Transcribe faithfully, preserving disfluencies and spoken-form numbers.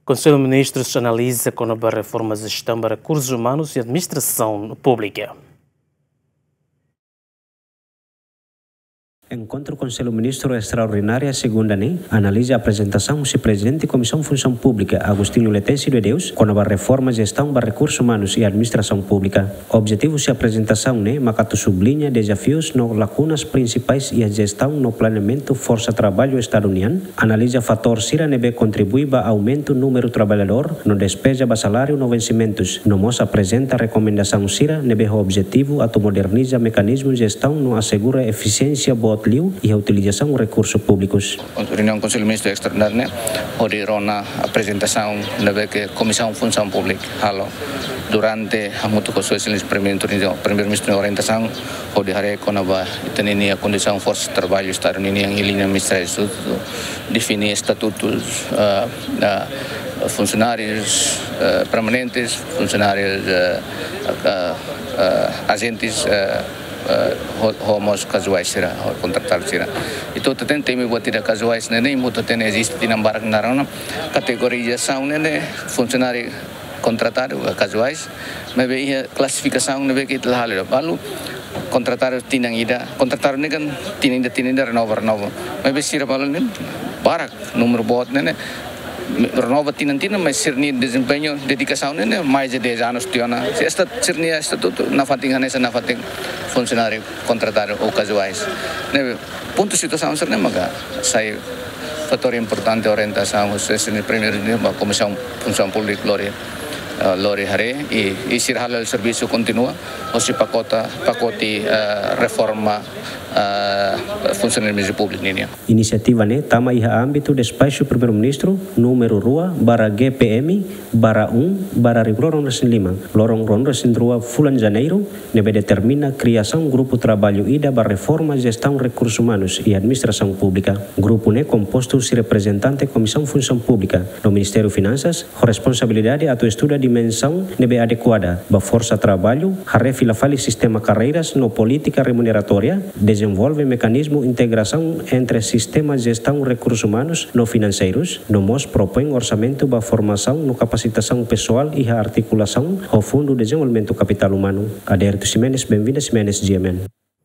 Konsellu Ministrus analiza kona-ba reforma jestaun ba rekursus umanus i administrasaun públika. Enkontru Konsellu Ministru estraordinária segunda ne'e analiza aprezentasaun husi Prezidente Komisaun Funsaun Públika, Agostinho Letêncio de Deus, kona-ba reforma jestaun ba rekursus umanus i administrasaun públika. Objetivu husi aprezentasaun ne'e mak atu subliña dezafius no lakunas prinsipais iha jestaun no planeamentu forsa traballu Estadu nian, analiza fatór sira ne'ebé kontribui ba aumentu númeru traballadór no despeza ba saláriu no vensimentus, no mós aprezenta rekomendasaun sira ne'ebé ho objetivu atu moderniza mekanizmu jestaun no asegura efisiénsia boot liu iha utilizasaun rekursus públikus. Reuniaun Konsellu Ministru estraordinária ne'e hodi rona aprezentasaun ne'ebé ke Komisaun Funsaun Públika halo durante hamutuk ho Sua Exelénsia Primeiru-Ministru, Primeiru-Ministru nia orientasaun hodi haree kona-ba ita-nia kondisaun forsa traballu Estadu ninian iha liña ministeriál, define estatutus, eh, eh, funsionárius, eh, permanentes, funsionárius, eh, eh, eh, ajentes, eh, eh, ho, ho mós kazuais sira, ho kontratadu sira. Ita hotu hatene temi buat ida kazuais ne'e ne'e, ita hotu hatene eziste tinan barak naran ona kategorizasaun ne'e ne'e, funsionáriu kontratadu, eh, kazuais, maibé iha klasifikasaun ne'ebé ke ita la halo. Balu kontratadu tinan ida, kontratadu ne'e kan tinan ida, tinan ida renova, renova. Maibé sira balu ne'e barak, númeru boot ne'e ne'e, renova tinan-tinan, mas sira-nia dezempeñu, dedikasaun ne'e ne'e mais de dez anos tiha ona. Esta, sira-nia estatutu nafatin hanesan nafatin funsionáriu kontratadu ou kazuais. Ne'ebé pontu situasaun sira-ne'e maka sai fatór importante orientasaun husi Sua Exelénsia Primeiru-Ministru ba Komisaun Funsaun Públika lori, eh, lori haree i, i sira hala'o servisu kontinua hosi pakota, pakote, eh, reforma, eh, funsionalismu públiku ninian. Inisiativa ne'e tama iha ámbitu despaxu Primeiru-Ministru númeru rua barra G P M barra um barra rihun rua ruanulu-resin-lima, loron ruanulu-resin-rua fulan Janeiru, ne'ebé determina kriasaun grupu traballu ida ba reforma jestaun rekursus umanus i administrasaun públika. Grupu ne'e kompostu husi reprezentante Komisaun Funsaun Públika no Ministériu Finansas, ho responsabilidade atu estuda dimensaun ne'ebé adekuada ba forsa traballu, haree fila fali sistema karreiras no polítika remuneratória, dezenvolve mekanizmu integrasaun entre sistema jestaun rekursus umanus no finanseirus, no mós propoin orsamentu ba formasaun no kapasitasaun pesoál iha artikulasaun ho Fundu Dezenvolvimentu Kapitál Umanu. Adérito Ximenes, Benvinda Ximenes, G M N.